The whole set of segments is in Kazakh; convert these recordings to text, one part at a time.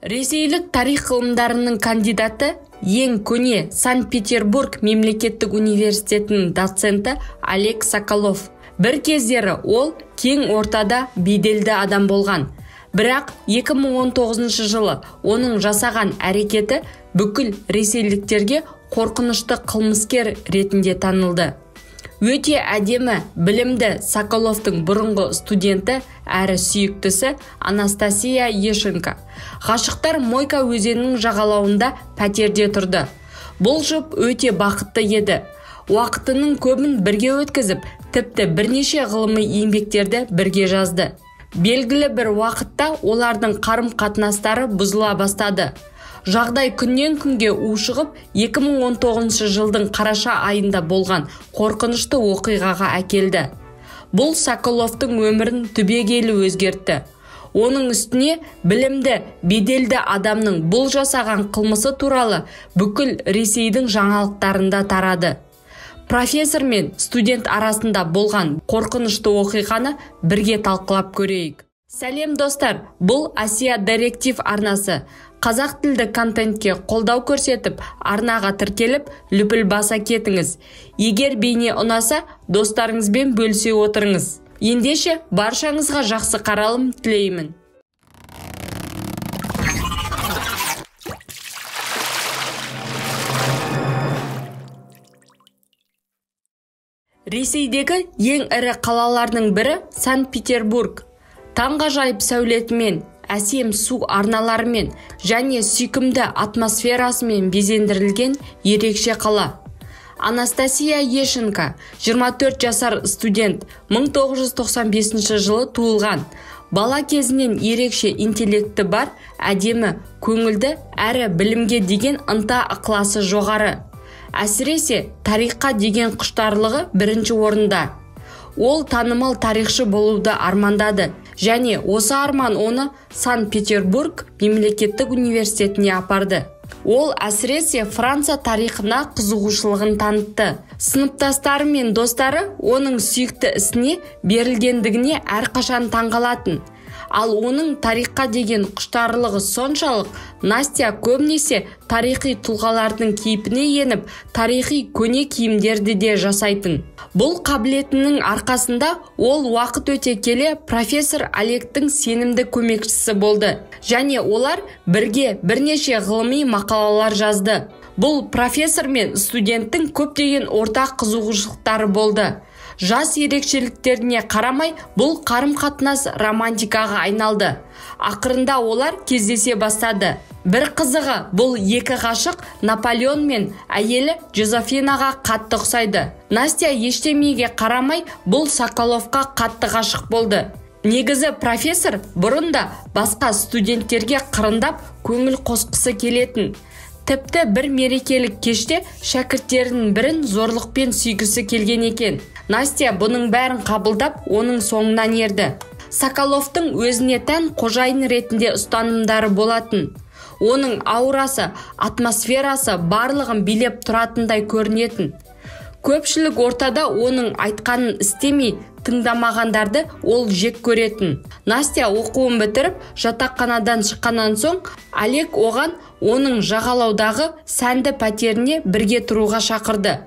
Ресейлік тарих ғылымдарының кандидаты, ең көне Санкт-Петербург мемлекеттік университетінің доценті Олег Соколов. Бір кездері ол кең ортада беделді адам болған. Бірақ 2019 жылы оның жасаған әрекеті бүкіл ресейліктерге қорқынышты қылмыскер ретінде танылды. Өте әдемі, білімді Соколовтың бұрынғы студенті әрі сүйіктісі Анастасия Ешенко. Ғашықтар Мойка өзенінің жағалауында пәтерде тұрды. Бұл жұп өте бақытты еді. Уақытының көбін бірге өткізіп, тіпті бірнеше ғылыми еңбектерді бірге жазды. Белгілі бір уақытта олардың қарым-қатынастары бұзыла бастады. Жағдай күннен күнге ушығып, 2019 жылдың қараша айында болған қорқынышты оқиғаға әкелді. Бұл Соколовтың өмірін түбегейлі өзгертті. Оның үстіне білімді, беделді адамның бұл жасаған қылмысы туралы бүкіл Ресейдің жаңалықтарында тарады. Профессор мен студент арасында болған қорқынышты оқиғаны бірге талқылап көрейік. Сәлем достар, бұл Асия Директив арнасы. Қазақ тілді контентке қолдау көрсетіп, арнаға тіркеліп, лүпіл баса кетіңіз. Егер бейне ұнаса, достарыңызбен бөлісе отырыңыз. Ендеше, баршаңызға жақсы қаралым тілеймін. Ресейдегі ең ірі қалалардың бірі Санкт-Петербург. Таңғажайып сәулетімен, әсем су арналарымен және сүйкімді атмосферасымен безендірілген ерекше қала. Анастасия Ешенко, 24 жасар студент, 1995 жылы туылған. Бала кезінен ерекше интеллекті бар, әдемі, көңілді әрі білімге деген ынта ықыласы жоғары. Әсіресе тарихқа деген құштарлығы бірінші орында. Ол танымал тарихшы болуды армандады және осы арман оны Санкт-Петербург мемлекеттік университетіне апарды. Ол әсіресе Франция тарихына қызығушылығын танытты. Сыныптастары мен достары оның сүйікті ісіне берілгендігіне әрқашан таңғалатын. Ал оның тарихқа деген құштарлығы соншалық, Настя көбінесе тарихи тұлғалардың кейпіне еніп, тарихи көне киімдерді де жасайтын. Бұл қабілетінің арқасында ол уақыт өте келе профессор Олегтің сенімді көмекшісі болды. Және олар бірге бірнеше ғылыми мақалалар жазды. Бұл профессор мен студенттің көптеген ортақ қызығушылықтары болды. Жас ерекшеліктеріне қарамай, бұл қарым-қатынас романтикаға айналды. Ақырында олар кездесе бастады. Бір қызығы, бұл екі ғашық Наполеон мен әйелі Жозефинаға қатты ұқсайды. Настя ештемеге қарамай, бұл Соколовқа қатты ғашық болды. Негізі профессор бұрын да басқа студенттерге қырындап көңіл қосқысы келетін. Тіпті бір мерекелік кеште шәкірттерінің бірін зорлықпен сүйгісі келген екен. Настя бұның бәрін қабылдап, оның соңынан ерді. Соколовтың өзіне тән қожайын ретінде ұстанымдары болатын. Оның аурасы, атмосферасы барлығын билеп тұратындай көрінетін. Көпшілік ортада оның айтқанын істемей, тыңдамағандарды ол жек көретін. Настя оқуын бітіріп, жатақханадан шыққаннан соң, Олег оған оның жағалаудағы сәнді пәтеріне бірге тұруға шақырды.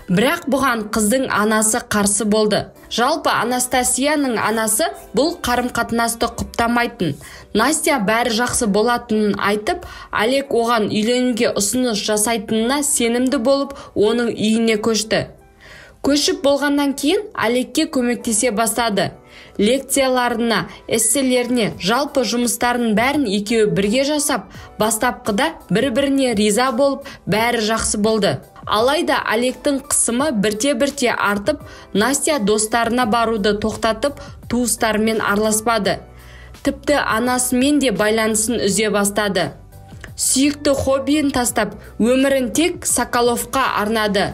Бірақ бұған қыздың анасы қарсы болды. Жалпы Анастасияның анасы бұл қарым-қатынасты құптамайтын. Настя бәрі жақсы болатынын айтып, Олег оған үйленуге ұсыныс жасайтынына сенімді болып, оның үйіне көшті. Көшіп болғаннан кейін Олегке көмектесе бастады. Лекцияларына, эсселеріне, жалпы жұмыстарын бәрін екеуі бірге жасап, бастапқыда бір-біріне риза болып, бәрі жақсы болды. Алайда Олегтің қысымы бірте-бірте артып, Настя достарына баруды тоқтатып, туыстарымен араласпады. Тіпті анасымен де байланысын үзе бастады. Сүйікті хоббиін тастап, өмірін тек Соколовқа арнады.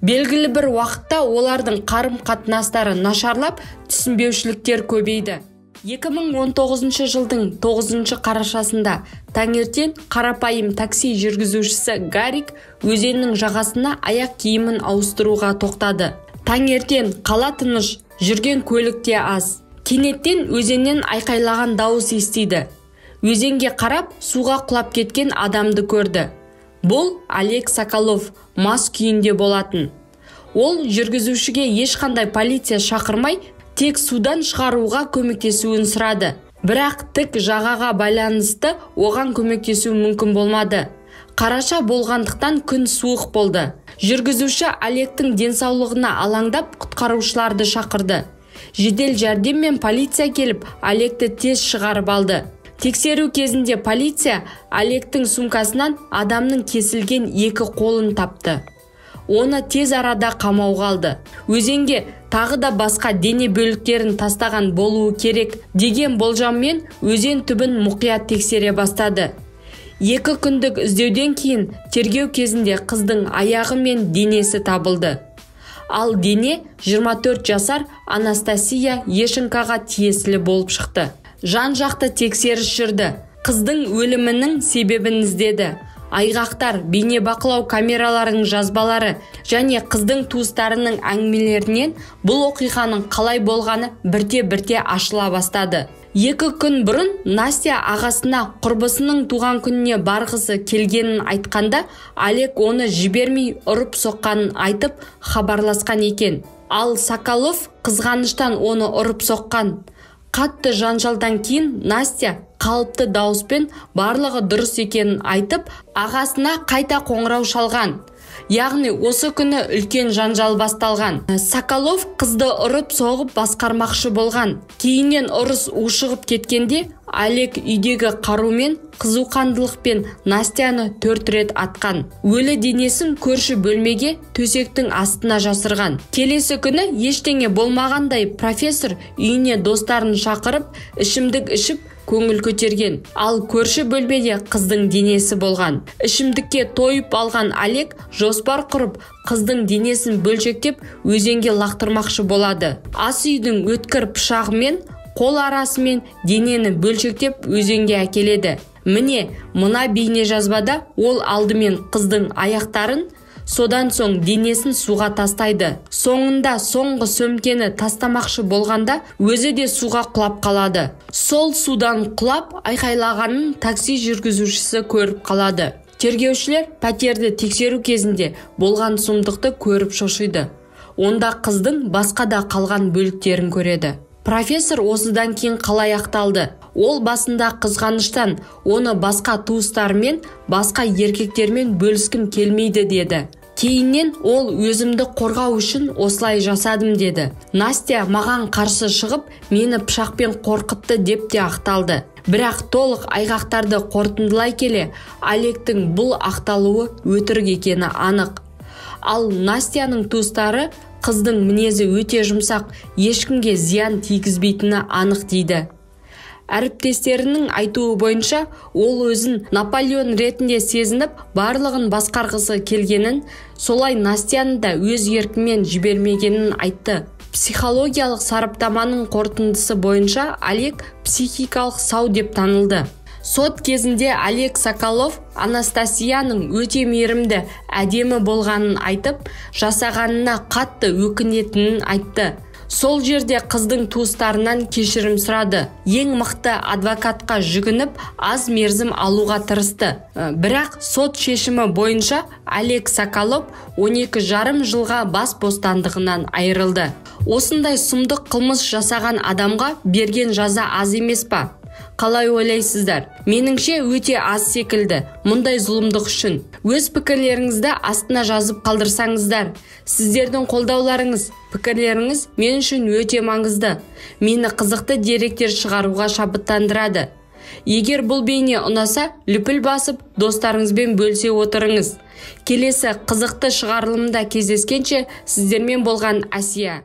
Белгілі бір уақытта олардың қарым-қатынастары нашарлап, түсінбеушіліктер көбейді. 2019 жылдың 9 қарашасында таңертең қарапайым такси жүргізушісі Гарик өзеннің жағасына аяқ киімін ауыстыруға тоқтады. Таңертең қала тыныш, жүрген көлік те аз. Кенеттен өзеннен айқайлаған дауыс естиді. Өзенге қарап, суға құлап кеткен адамды көрді. Бұл Олег Соколов мас күйінде болатын. Ол жүргізушіге ешқандай полиция шақырмай, тек судан шығаруға көмектесуін сұрады. Бірақ тік жағаға байланысты оған көмектесу мүмкін болмады. Қараша болғандықтан күн суық болды. Жүргізуші Олегтің денсаулығына алаңдап құтқарушыларды шақырды. Жедел жәрдем мен полиция келіп, Олегті тез шығарып алды. Тексеру кезінде полиция Олегтің сумкасынан адамның кесілген екі қолын тапты. Оны тез арада қамауға алды. Өзенге тағы да басқа дене бөліктерін тастаған болуы керек деген болжаммен өзен түбін мұқият тексере бастады. 2 күндік іздеуден кейін тергеу кезінде қыздың аяғы мен денесі табылды. Ал дене 24 жасар Анастасия Ешенкоға тиесілі болып шықты. Жан-жақты тексеріс жүрді. Қыздың өлімінің себебін іздеді. Айғақтар, бейнебақылау камераларының жазбалары және қыздың туыстарының әңгімелерінен бұл оқиғаның қалай болғаны бірте-бірте ашыла бастады. 2 күн бұрын Настя ағасына құрбысының туған күніне барғысы келгенін айтқанда, Олег оны жібермей ұрып соққанын айтып хабарласқан екен. Ал Соколов қызғаныштан оны ұрып соққан. Қатты жанжалдан кейін Настя қалыпты дауыспен барлығы дұрыс екенін айтып, ағасына қайта қоңырау шалған. Яғни осы күні үлкен жанжал басталған. Соколов қызды ұрып соғып басқармақшы болған. Кейіннен ұрыс ушығып кеткенде Олег үйдегі қарумен қызуқандылықпен Настяны 4 рет атқан. Өлі денесін көрші бөлмеге төсектің астына жасырған. Келесі күні ештеңе болмағандай профессор үйіне достарын шақырып, ішімдік ішіп көңіл көтерген. Ал көрші бөлмеде қыздың денесі болған. Ішімдікке тойып алған Олег жоспар құрып, қыздың денесін бөлшектеп өзенге лақтырмақшы болады. Ас үйдің өткір пышағымен қол арасымен денені бөлшектеп өзенге әкеледі. Міне, мына бейне жазбада ол алдымен қыздың аяқтарын, содан соң денесін суға тастайды. Соңында соңғы сөмкені тастамақшы болғанда өзі де суға құлап қалады. Сол судан құлап айқайлағанын такси жүргізушісі көріп қалады. Тергеушілер пәтерді тексеру кезінде болған сұмдықты көріп шошиды. Онда қыздың басқа да қалған бөліктерін көреді. Профессор осыдан кейін қалай ақталды? Ол басында қызғаныштан оны басқа туыстарымен, басқа еркектермен бөліскім келмейді деді. Кейіннен ол өзімді қорғау үшін осылай жасадым деді. Настя маған қарсы шығып, мені пышақпен қорқытты деп те ақталды. Бірақ толық айғақтарды қорытындылай келе, Олегтің бұл ақталуы өтірік екені анық. Ал Настяның туыстары қыздың мінезі өте жұмсақ, ешкімге зиян тигізбейтіні анық дейді. Әріптестерінің айтуы бойынша, ол өзін Наполеон ретінде сезініп, барлығын басқарғысы келгенін, солай Настяны да өз еркімен жібермегенін айтты. Психологиялық сараптаманың қорытындысы бойынша Олег психикалық сау деп танылды. Сот кезінде Олег Соколов Анастасияның өте мейірімді, әдемі болғанын айтып, жасағанына қатты өкінетінін айтты. Сол жерде қыздың туыстарынан кешірім сұрады. Ең мықты адвокатқа жүгініп, аз мерзім алуға тырысты. Бірақ сот шешімі бойынша Олег Соколов 12,5 жылға бас бостандығынан айырылды. Осындай сұмдық қылмыс жасаған адамға берген жаза аз емес па? Қалай ойлайсыздар? Меніңше өте аз секілді мұндай зұлымдық үшін. Өз пікірлеріңізді астына жазып қалдырсаңыздар. Сіздердің қолдауларыңыз, пікірлеріңіз мен үшін өте маңызды. Мені қызықты деректер шығаруға шабыттандырады. Егер бұл бейне ұнаса, лүпіл басып, достарыңызбен бөлісе отырыңыз. Келесі қызықты шығарылымда кездескенше сіздермен болған Әсия.